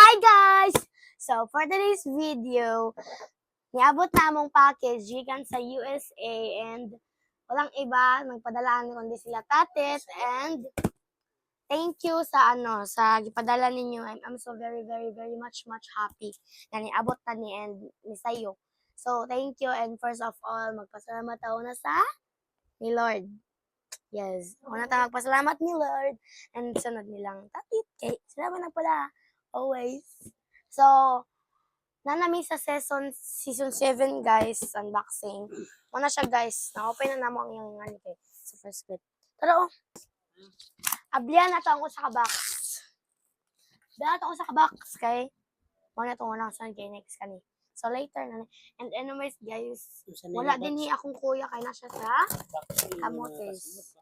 Hi guys! So for today's video, niabot na among package gikan sa USA and walang iba nagpadala kundi sila Tatit and thank you sa ano sa gipadala ninyo. I'm so very, very, very much much happy na niabot na ni and ni sayo. So thank you and first of all, magpasalamat ako na sa ni Lord. Yes, una ta magpasalamat ni Lord and sunod nilang Tatit kay sila man nagpadala always. So, nanami sa season 7, guys, unboxing. Muna siya, guys. Na-open na namo ang iyang ngani kay sa first clip. Tara oh. Ablihan na to ang usa ka box. Ablihan na to ang usa ka box kay mo na itong unang sunod kay next kani. So later na ni. And anyways guys, wala din ni akong kuya kay nasa sa Camotes.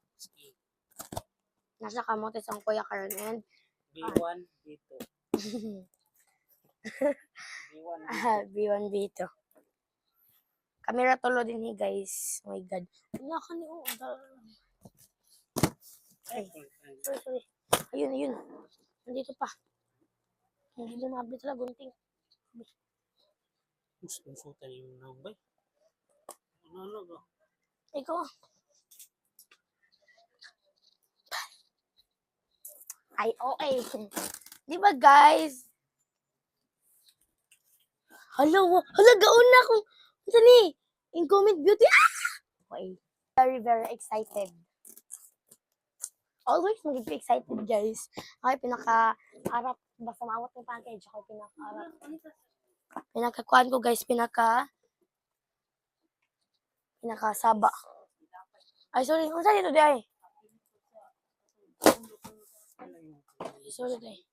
Nasa Camotes ang kuya karon and B1, B2. B1, B1, B2. Kamera tulo din ni guys. Oh my God. Wala ka ni oh. Ay, sorry, sorry. Ayun, ayun. Nandito pa. Hindi lumabli talaga gunting. Gusto yung naong bay. Ano ano ba? Ikaw ah. Ay, okay. Di ba guys? Hala, hala, gaon na kung ano ni? Incoming beauty. Ah! Okay. Very, very excited. Always magiging excited, guys. Ako pinaka-harap. Basta maawat ng package. Ako pinaka-harap. Pinaka-kuan ko, guys. Pinaka-saba. Ay, sorry. Unsa dito di ay? Sorry, di.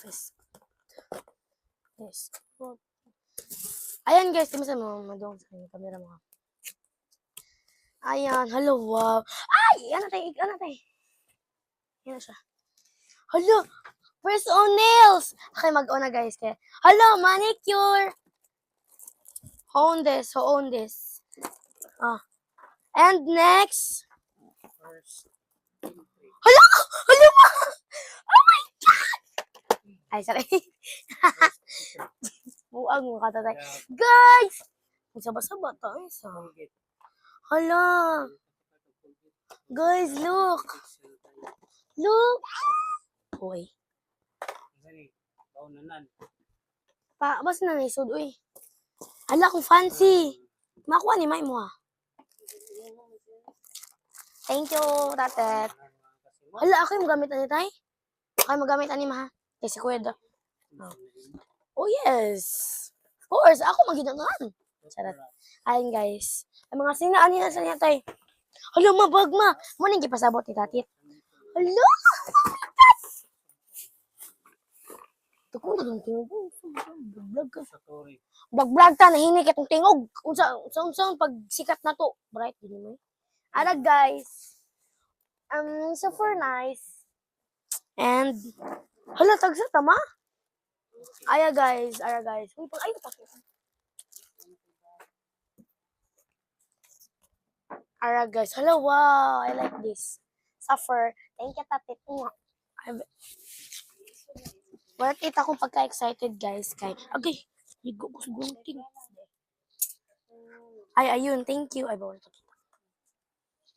Biscuit. Biscuit. Ayan guys, di mo sa mga madong sa kanya camera mo. Ayan, hello, wow. Ay, ano tayo, ano tayo. Yan na siya. Hello, first on nails. Okay, mag-on na guys. Kaya, hello, manicure. Who own this? Who own this? Ah. And next. First. Hala! Hala ma! Oh my God! Ay, sorry. Buang mo katatay. Guys! Ang saba-saba tayo sa. Colgate. Hala! Guys, look! Look! Uy. Sani, kaunanan. Pa, basta na naisod, uy. Hala, kung fancy. Makuha ni May mo ah. Thank you, Tatet. Hala, ako yung magamit ani, tay. Ako yung magamit ani, ma. Kay si Kuya daw. Oh, yes. Of course, ako magidangan. Charot. Ayun, guys. Ang mga sinaan nila sa niya, tay. Hala, mabag, ma. Mo nang gipasabot ni Tatit. Hala! Tuko na itong tingog. Vlog ka. Sa Tori. Vlog ta, nahinig itong tingog. Unsa, unsa, unsa, pag sikat na to. Bright, din mo eh. Ara, guys. Super nice. And, hala, tagsa, tama? Aya, guys. Aya, guys. Uy, pag, ay, pag, Ara, guys. Hala, wow. I like this. Suffer. Thank you, Tatit. Mwah. Wala kita akong pagka-excited, guys. Kay, agay, ligo ko sa gunting. Ay, ayun. Thank you. Ay, bawal pa kita.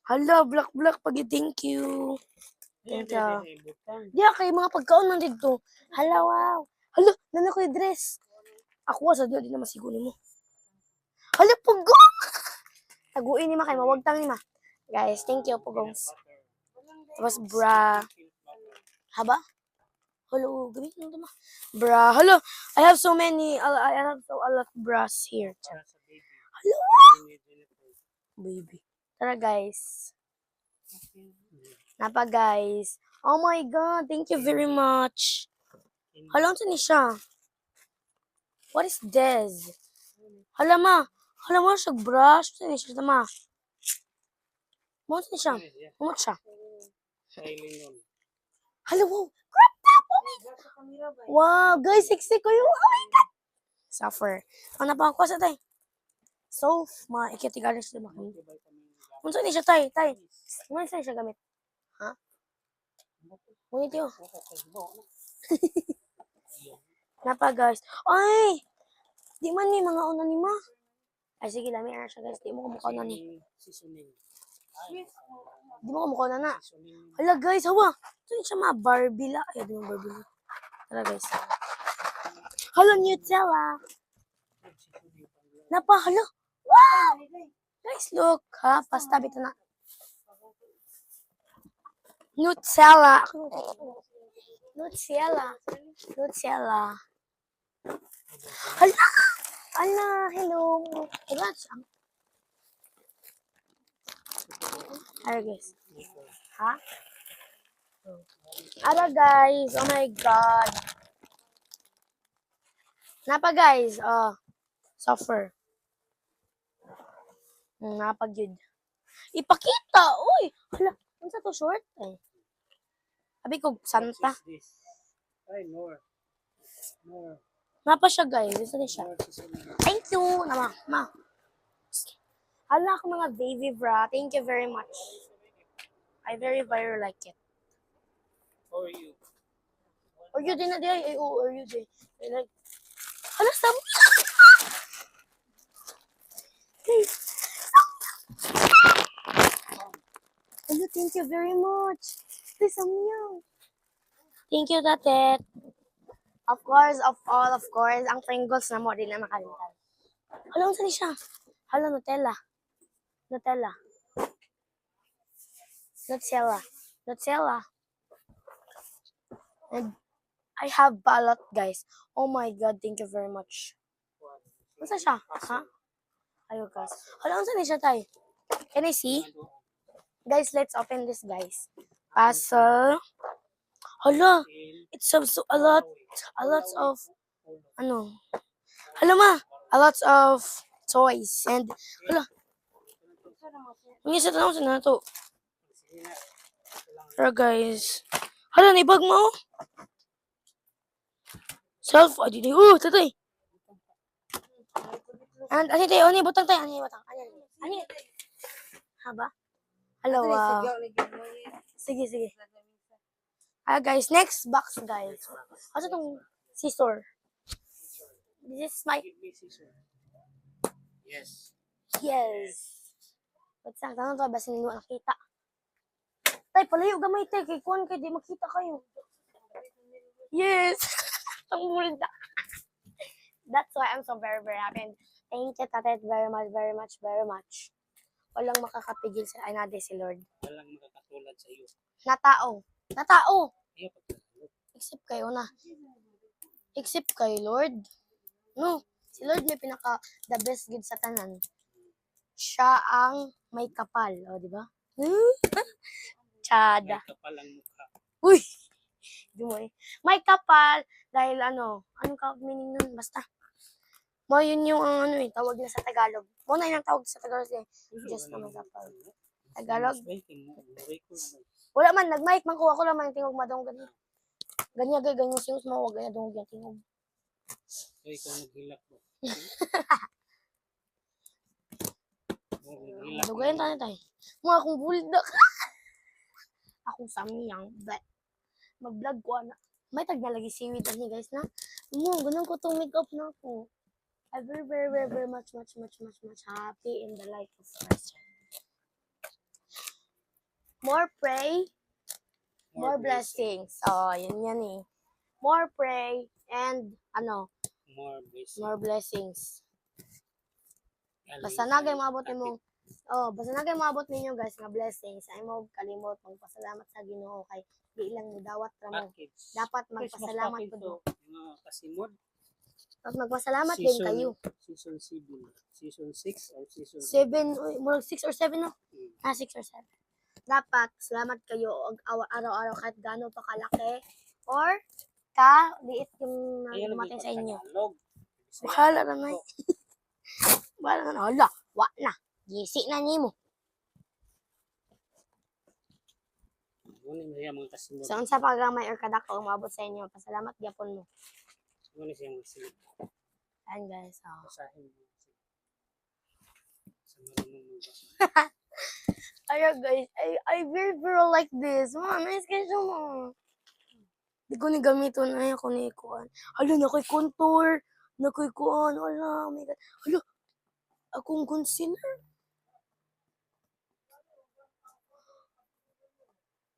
Hala, black, black. Pag thank you. Thank you. Di kay mga pagkaon nandito. Hala, wow. Hala, nana ko yung dress. Ako sa di na masiguro mo. Hala, pugong! Taguin ni ma kay mawagtang ni ma. Guys, thank you, pugongs. Tapos bra. Haba? Hello, gamitin mo ito ma. Bra. Hello, I have so many, I have so a lot of bras here. Para sa baby. Hello, Baby Jennifer. baby. Tara, guys. Napa, guys. Oh my God, thank you very much. Hala, unsa ni siya? What is this? Hala ma. Hala mo siya brush. Unsa ni siya ma? Mo unsa ni siya? Mo siya. Tylenol. Hala, wow. Crop top. Oh my God. Wow, guys, sexy ko yung. Oh my God. Suffer. Ano pa ako sa tay? So, ma ikitigalis na ba? Multivitamin. Unsa ni siya tay? Tay. Unsa ni siya gamit? Ngunit yun. Okay, bo na. Iyo. Napa, guys. Ay! Di man ni mga una ni ma. Ay, sige, lami na siya, guys. Di mo kumukha na ni. Seasoning. Ay, Di mo kumukha na na. seasoning. Hala, guys, hawa. Ito yun siya mga Barbie la. Ay, di mo Barbie la. Tara, guys. Hala, Nutella. Seasoning. Napa, hala. Wow! Guys, look. Ha, pasta bito na. Nutella. Nutella. Nutella. Hala! Hala, hello. Hala, siya. Ara, guys. Ha? Ara, guys. Oh my God. Napa, guys. Oh. Suffer. Napag yun. Ipakita! Uy! Hala, unsa to short? Ay. Abi ko, Santa. What is this? Ay, more. More. Napa siya, guys. Isa din siya. More seasoning. Thank you! Nama, ma. Hala ako mga baby bra. Thank you very much. I very, very like it. For you. Or you din na di ay. Ay, oo, or you din. I like. Hala, sam. Guys. Hala, thank you very much. This samyang. Thank you, Tatet. Of course, of all, of course, ang Pringles na mo din na makalimutan. Hala, unsa ni siya? Hala, Nutella. Nutella. Nutella. Nutella. And I have balot, guys. Oh my God, thank you very much. Unsa siya? Ha? Ayo, guys. Hala, unsa ni siya, tay? Can I see? Guys, let's open this, guys. Puzzle. Hala, it's so, so a lot of, ano, hala ma, a lot of toys. And, hala, ang isa tanong sa na to. Pero guys, hala, naibag mo, oh. Self, ay, di, oh, tatay. And, ano tayo, ano, butang tayo, ano, butang, ano, ano, haba? Hala, wow. Sige, sige. Ah, guys, next box, guys. Asa tong scissor? This is my Give me scissor. Yes. Yes. Wait lang, tanong to, basta hindi mo nakita. Tay, palayo gamay, tay. Kay kuwan kay di makita kayo. Yes! Ang mulda. That's why I'm so very, very happy. And thank you, Tate, very much, very much, very much. Walang makakapigil sa ay natin si Lord. Walang makakatulad sa iyo. Natao. Natao! Iyo pagkakalot. Except kayo na. Except kay Lord. No. Si Lord may pinaka the best gid sa tanan. Siya ang may kapal. O, di ba? Chada. May kapal ang mukha. Uy! Di mo eh. May kapal dahil ano, anong ka meaning nun? Basta. Mo yun yung ang ano eh, tawag nila sa Tagalog. Mo na yun ang tawag sa Tagalog eh. Diyos na may kapal. Tagalog? Wala man, nag-mic man ko. Ako lang man tingog madong ganyan. Ganyan, ganyan, ganyan, singos mo, wag ganyan, dungog yung tingog. So, ikaw naghilak ba? Naghilak. Dugayan tayo tayo. Mga akong bulldog. Akong samyang. But, mag-vlog ko ana. May tag na lagi seaweed ani guys na. Mo, ganun ko tong makeup na ako. I very, very, very, very much, much, much, much, much happy in the life of course. More pray, more blessings. Oh, yun yan eh. More pray and ano, More blessings. More blessings. Basta na kayo maabot nimo. Oh, basta na kayo maabot ninyo guys nga blessings. Ay mo kalimot magpasalamat sa Ginoo kay di lang mo dawat ra mo. Package. Dapat Christmas magpasalamat package pud. to, mga kasimod. Dapat magpasalamat din kayo. Season 7. Season 6 or season 7, uy, murag 6 or 7 no? Ah, 6 or 7. Dapat salamat kayo og araw-araw kahit gaano pa kalaki or ka liit yung Ayan, dumating sa inyo. Tagalog. Bahala na nay. Bahala na. Hala, wa na. Gisi na nimo. Muna siya mga kasimod. So unsa pa gamay or kadako ang maabot sa inyo, pasalamat gyapon mo. Muna siya mga kasimod. Ayan guys, oh. Basahin mo. Sa marunong magbasa. Ayan guys, I very very like this. Ma, nice kayo siya, ma. Di ko ni gamiton ay ako ni kuan. Hala, nakoy contour. Nakoy kuan. Hala, oh my God. Hala, akong concealer.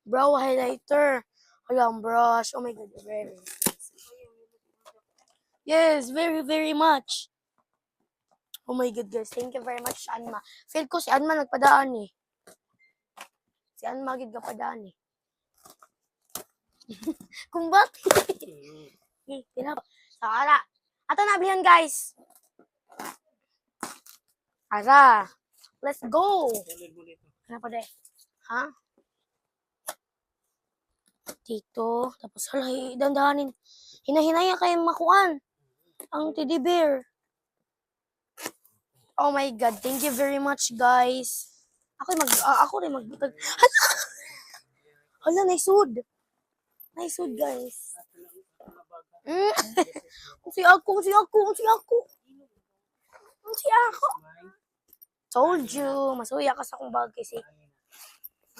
Brow highlighter. Hala, ang brush. Oh my God, very, very nice. Yes, very, very much. Oh my God, guys. Thank you very much, Anma. Feel ko si Anma nagpadaan eh. Si Anma gid kapadaan eh. Kung bakit? Eh, tinap. So, ara. Ato na bilhan, guys. Ara. Let's go. Solid mo dito. Ano pa de? Ha? Dito. Tapos, hala, eh, dandahanin. Hinahinaya kayo makuan. Ang teddy bear. Oh my God. Thank you very much, guys. Ako rin magbutag. Hala! Hala, naisud. Naisud, guys. Si ako, si ako, si ako. Si ako. Told you. Masuya ka sa akong bag kasi.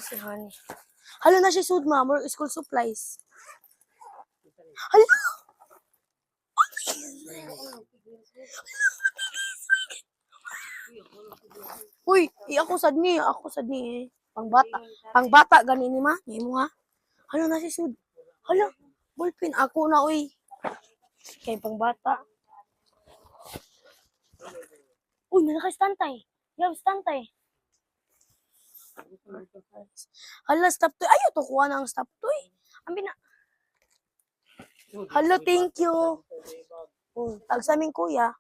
Si honey. Hala na siya sud, ma. More school supplies. Hala! Uy, ako sad ni, ako sad ni eh. Pangbata, pangbata gani ni ma, ni mo ha. Hala na si sud. Hala, ballpen ako na uy. Kay pangbata. Uy, naka-stantay. Yo, stantay. Hala, stop to. Ayaw to kuha na ang stop to eh. Ang bina. Hala, thank you. Oh, tag sa aming kuya.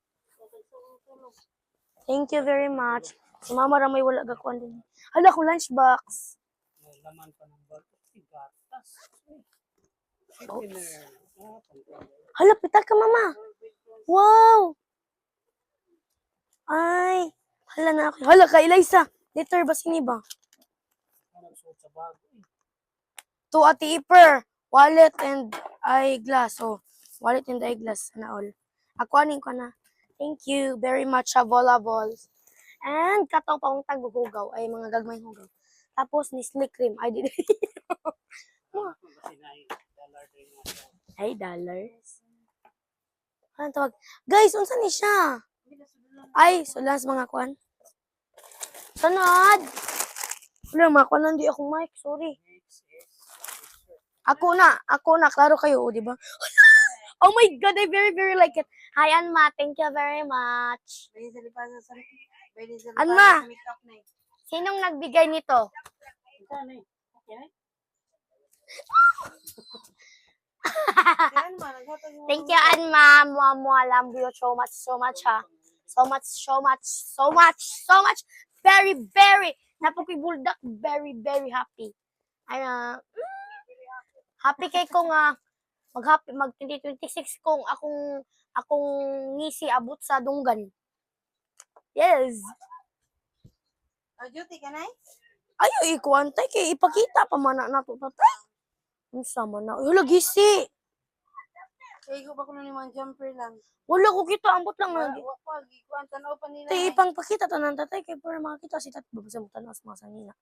Thank you very much. Si mama ra may wala gakuan din. Hala ko lunchbox. May laman pa ng bag. Si gatas. Oops. Hala, pita ka, mama. Wow. Ay, hala na ako. Hala ka, Eliza. Later ba sini ba? Nagsuot sa bag. Uy, To Ate Iper, wallet and eyeglass. Oh, wallet and eyeglass na all. Ako aning ko na. Thank you very much sa volables. And katong pang taghugaw ay mga gagmay hugaw. Tapos ni slick cream. Ay di. kasi na dollar din nga siya. Ay dollars. Ano tawag? Guys, unsa ni siya? Ay, so last mga kuan. Sunod. Wala, mga kuan nandi akong mic, sorry. Next is Ako na, klaro kayo, oh, di ba? Oh my God, I very, very like it. Hi, Anma. Thank you very much. Pwede sa lipasan sa pwede sa Anma! lipasan sa makeup na eh. Sinong nagbigay nito? Ito na eh. Okay na eh. Si Anma, naghatag mo. Thank you, Anma. Mua, mua, love you so much, so much, ha. So much, so much, so much, so much. Very, very. Napukoy buldak. Very, very happy. Ay, happy kay ko nga mag-happy mag 2026 kung akong akong ngisi abot sa dunggan. Yes. Oh, duty ka na eh? Ayo ikuan tay kay ipakita pa man na nato tatay. Unsa man na? Uy, hala, gisi. Kaya ko pa kuno ni mga jumper lang. Wala ko kita ambot lang Wa na. wa pa gikuan tanaw pa nila. Tay eh. ipang pakita tanan tatay kay para makita si tatay babasa mo tanaw sa mga sanina.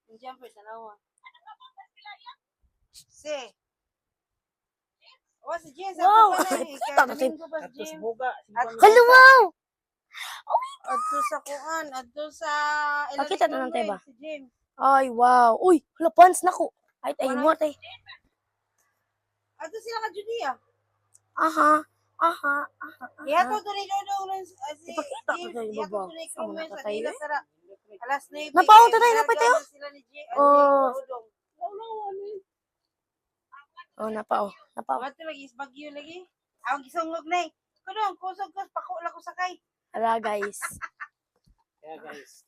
Yung jumper tanaw. Si. Wa si James Wow! ato pa na eh. Kita na, Kay Domingo pa si Atos James. buga. Hala, wow! Adto sa kuan, adto sa Pakita na lang tayo ba? Si James. Ay, wow. Uy, hala pants na ko. Ay, ay mo tay. Adto sila ka Judea. Aha. Aha. Aha. Ihatod to ni Dodong rin si Ipakita ko James, sa ihatod ibaba. to ni Sa mga Cromwell sa tatay, Dila eh. Sara. Alas 9. Napaong tatay, napatayo? Sila ni J- Oh. Dodong. Oh, napa oh. Napa oh. Wato lagi is Bagyo lagi. Ang gisungog na eh. Kudong, kusog ko, pako lang ko sakay. Hala, guys. Kaya guys.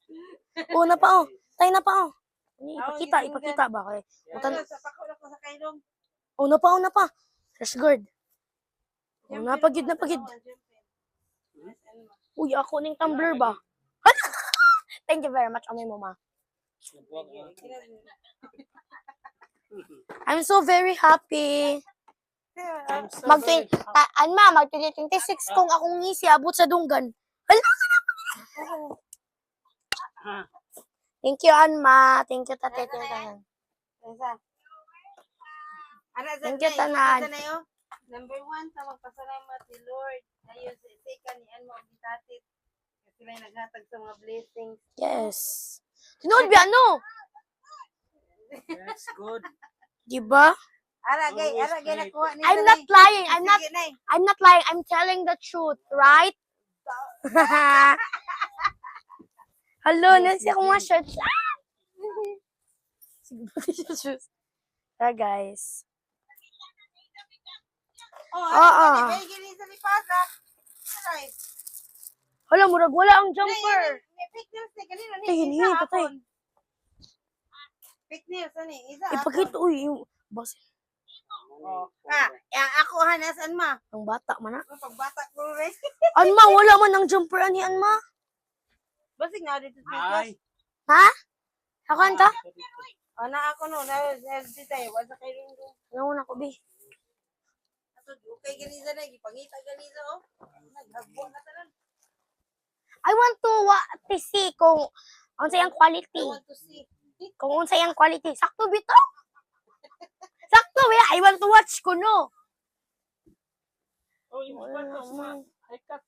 Oh, napa oh. Tay napa oh. Ini, Aw, ipakita, gisinggan. ipakita ba kay. Utan Ano, sa pako lang ko sakay dong. oh, napa oh, napa. Fresh guard. Oh, Jumper napagid, ko, napagid. tanawa, jumper. Yes, ano ba? Uy, ako ning tumbler ba? Thank you very much, amay mama. Nagbuwag ah. I'm so very happy. I'm so Mag very ta, anma, mag 2026 kung akong ngisi abot sa dunggan. Hala, Ha. Thank you, Anma. Thank you, Tate. Thank you, tanan. Isa. Ana sa Thank you, tanan. Sa na Number one, sa magpasalamat ni Lord. Ayon sa isika ni Anmo og ni Tatit. Kasi sila naghatag sa mga blessings. Yes. Tinuod ba ano? That's good. Diba? Ara gay, Always ara gay pray. nakuha ni I'm not lying. I'm not Sige, nay. I'm not lying. I'm telling the truth, right? Hello, nasi akong mga shirts. Ah! Sige, bakit siya shoes? Tara, guys. Oh, Oo. ara gani bay gini sa lipasa. Aray. Hala, murag wala ang Nay, jumper. May fake nails ni kanino ni. Ay, Isa hinihingi, patay. hapon. Fake nails ani, isa. Ipakita, uy, yung, bas, Oh. Ah, eh, ako hanas ma. ang bata man ah. Pagbata ko rin. Anma, wala man ang jumper ani Anma. Basig na dito sa Ay. Ha? Ako anta? Oh, na ako no, na SD tayo, wala sa kayo rin. Ano na ko bi? Ato, okay gani sa na, gipangita gani sa oh. Naghagbo na tanan. I want to to see kung unsay ang quality. I want to see. Kung unsay ang quality. Sakto bitaw. Sakto ba? I want to watch ko no. Oh, yung kwarto sa high cut.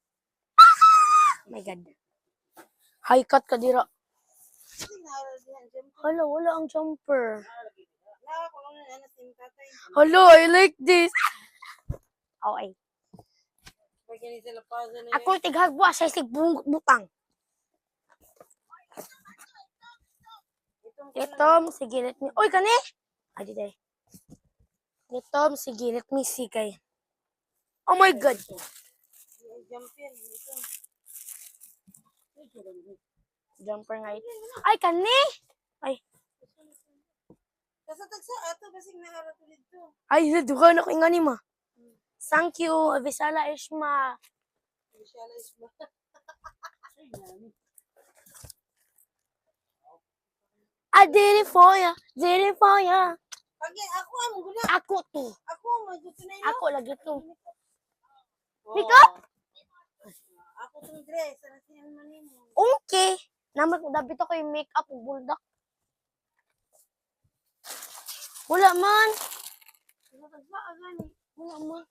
Oh my God. High cut ka dira. Basig na ara diyan, jumper. Hala, wala ang jumper. Na ako lang na sim tatay. Hala, I like this. Okay. Pag gani sila pausa na. Ako tighagwa sa isig butang. Itong Ito, sige, let me... Uy, kani! Ay, di day. Ito, sige, let me see kay. Oh my God! jumper, ito. Jumper nga ito. Ay, kani! Ay, Kasi tagsa ato basig na ara to dito. ay, duha na ko yung ma. Thank you, Visala Ishma. Inshallah isma. I did it for ya, did it for ya. Pag ako ang guna, Ako to. ako ang gusto na Ako lagi to. Oh. Makeup? Ako tong dress, ana siya man nimo. Okay. Naman ko dapat ako yung makeup ug buldak. Wala man. Sila tagsa gani. Wala man.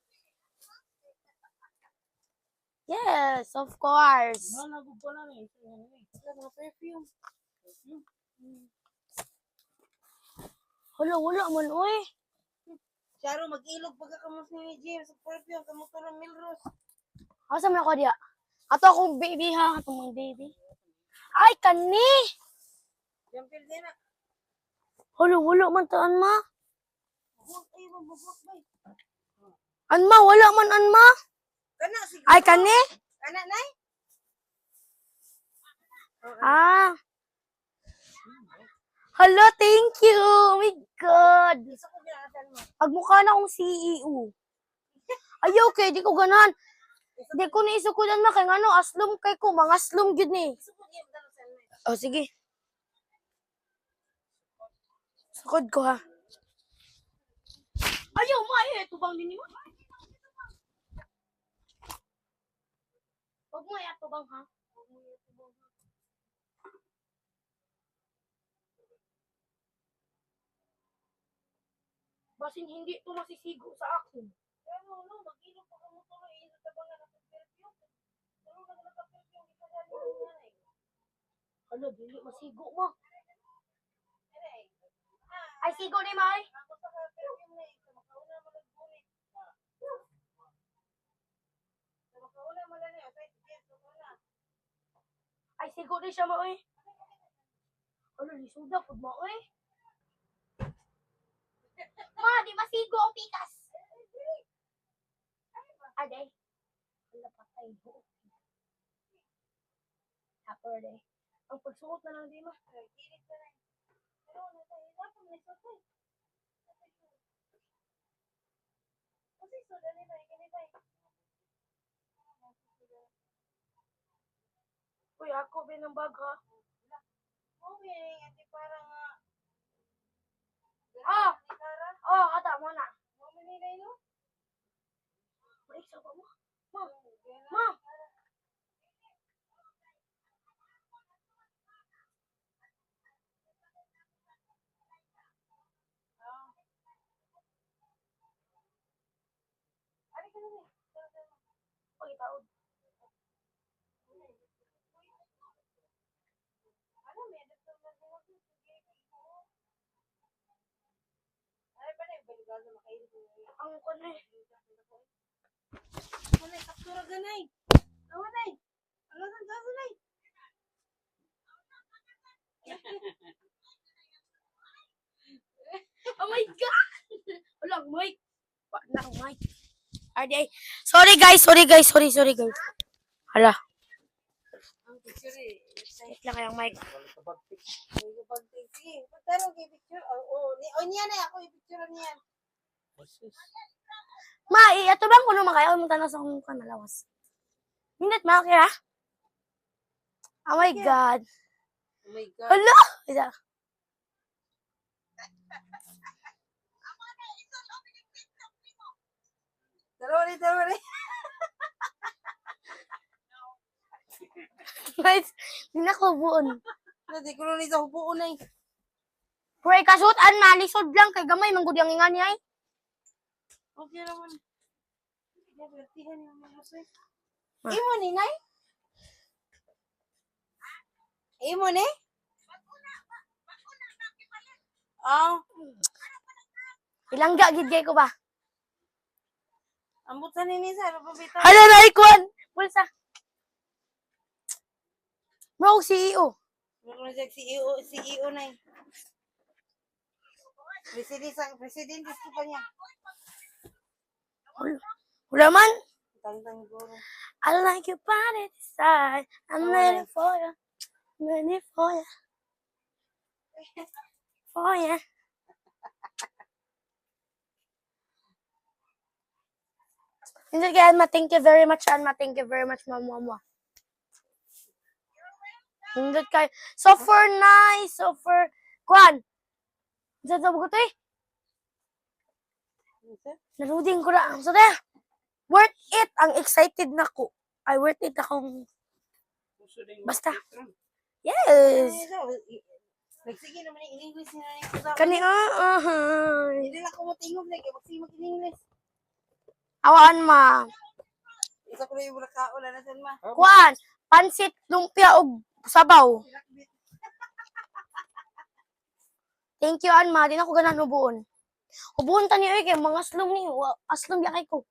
Yes, of course. Wala na ko na ni. Sila mga perfume. Wala, wala man, uy. Charo, mag-ilog pagka kamos ni James sa perfume, kamo to ng Milros. Asa man ako diya? Ato akong baby ha, atong mga baby. Ay, kani! Jumper din na. Wala, wala man taan ma. Buhok ay mabuhok bay. Anma, wala man anma. Kana siguro. Ay, kani? Kana nay. Ah. Hello, thank you. Oh my God. Gusto ko ginaasan mo. Pagmukha na akong CEO. Ayaw kay, di ko ganahan. Di ko naisukudan ma kay ngano aslom kay ko, mga aslom gyud ni. Gusto ko ginaasan mo. Oh, sige. Sukod ko ha. Ayaw ma, eh, tubang din mo. Huwag mo eh, tubang ha. Basin hindi to masisigo sa akin. Pero no, mag-ilog pa kamo to ng ilog tabangan ang perfume. Pero na ka perfume kita gani niya eh. Hala, dili masigo mo. Ay, Ay, sigo ni May. ako sa ka perfume na ito, makauna mo naggunit. Sa makauna mo lang niya, kahit yes, makauna. Ay, sigo ni siya mo, oy. Hala, lisuda pud mo, oy. Ma, di masigo ang pikas. Aday. Hala, patay. Happy day. Ang pagsuot na lang di ma. Ay, kilit na lang. Pero nasa hirap, may sotay. Kasi soda ni Bay, kani Bay. Uy, ako bin ang bag ha. Oh, may ate parang nga. Ah! Ni Kara, Oh, ata mo na. mo manilay no? Maiksa pa mo. Ma. Ma. Pagitaod. Ano, may adapter na din ako. Ay, ba na yung baligaw na makainit mo? Ang kon eh. Ano, saktura ganay. Awa nay. Ang asan ka nay. Oh my God! Walang mic. Walang mic. RDA. Sorry guys, sorry guys, sorry, sorry guys. Hala, Ang picture eh. wait lang kayang mic. Wala ka bagtik. Sige, pagtaro kay picture. Oh, oh, ni oh, niya na ako i-picture niya. Sus. Ma, ato bang kuno makaya mo tanas akong kanalawas. Minute ma, okay ra? Oh my God. Oh my God. Hala! Isa. Dalawa ni, dalawa ni. Guys, di na ko buon. Na, di ko na sa hubuon ay. Pray kasutan, malisod lang kay gamay manggod ang ingan niya ay. Okay naman. Ya, berarti yung mga soy. Ah. Imo ni, Nay? Imo ni? Ah, Ilangga gid kay ko ba? ambot sa nini sa ano pa bitaw. Hala na ikuan. Bulsa. Bro, CEO. Meron na siya CEO, CEO na eh. President sa president gusto pa niya. Wala, wala man. Tangtang guro. I like your body design. I'm ready for you. I'm ready for you. For you. Hindi kay Alma, thank you very much, Alma. Thank you very much, Mama. Mama. Hindi kay so for nice, so for kuan. Sa ko to eh. Naluding ko na. So there. Worth it. Ang excited na ko. Ay, worth it akong Uso din Basta. worth it ron. Yes. Nagsige naman yung English nila ni Kusa. Kani ah ah. Hindi lang ko motingog na kay magsige mag English. Awaan ma. Isa ko na yung kaon na sen ma. Kuan, pansit, lumpia ug sabaw. Thank you Anma, di na ako ganahan ubuon. Ubuon ta ni oy kay mga aslom ni, aslom yakay ko.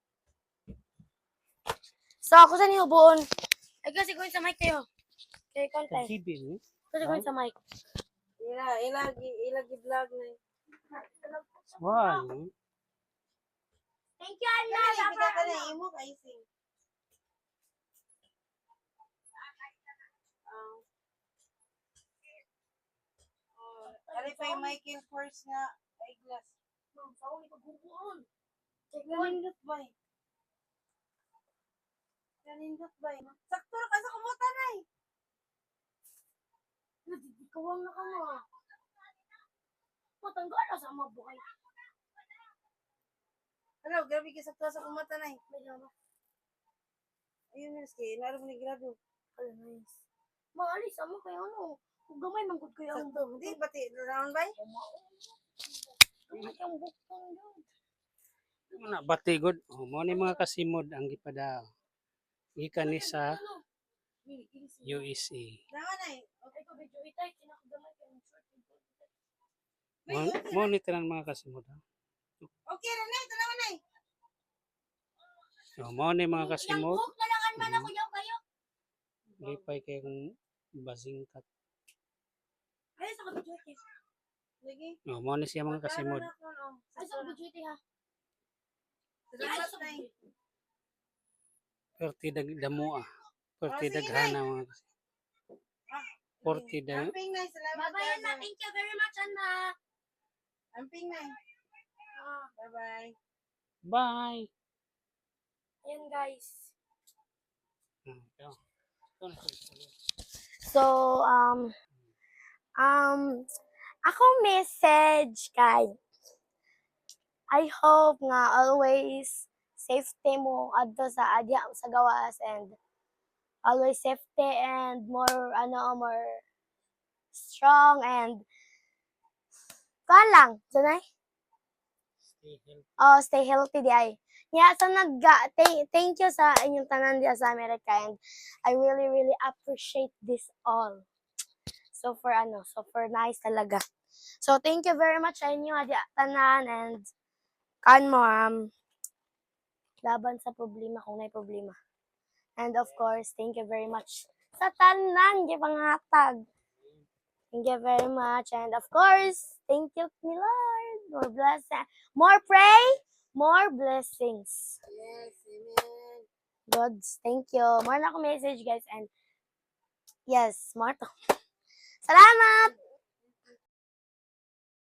So ako sa ni ubuon. Ay kasi ko sa mic kayo. Kay kontay. Kahibi ni. Kasi ko sa mic. Ila ila ila gi vlog na. Why? Thank you Anma. Kani kita ka na imo kay sing. Ah. Oh, ari pa yung Michael Kors nga eyeglass. Kanindot ba? Kanindot ba? Sakto ra ka sa kumutan ay. Kawang na ka mo. Matanggal na sa mga buhay. Ano, grabe ka sakto sa kumutan ay. May dama. Ayun, miss kay inaro mo ni grado. Ay, nice. Maalis amo kayo ano. Kung gamay manggod kayo ang Sakto. Di pati round bay. Gamay kang bukton yun. Muna bati god. Oh, mo ni mga kasimod ang gipada. Gikan ni sa USA. Naman ay. Ay, ko video itay kinakagamay kayo ng short. Mo, mo ni tanan mga kasimod. Ha? Okay ra na, tanawan ay. So, mo ni mga kasimod. Yang book na lang man ako yaw kayo. Lipay kay kung basingkat. Ay, sa video itay. Sige. Oh, mo ni siya mga kasimod. Ay, sa video itay ha. Salamat nay. Perti dag damo ah. Perti Oh, sige, daghana mga kasimod. Forty da. Amping nay, salamat. Bye-bye, Anna. Thank you very much, Anna. Amping nay. Ah, Bye-bye. Bye. ayan, guys. Ikaw. Ikaw na, sorry. So, ako message kay I hope nga always safety mo adto sa adya sa gawas and always safety and more ano more strong and kuan lang sanay. Stay healthy. Oh, stay healthy di ay. Yeah, so nagga thank you sa inyong tanan diya sa America and I really really appreciate this all. So for ano, so for nice talaga. So thank you very much sa inyo diya tanan and kan mo laban sa problema kung may problema. And of course, thank you very much sa tanan gipanghatag. Thank you very much. And of course, thank you ni Lord. More blessing. More pray, more blessings. Yes, amen. God, thank you. More na ako message, guys. And yes, more to. Salamat!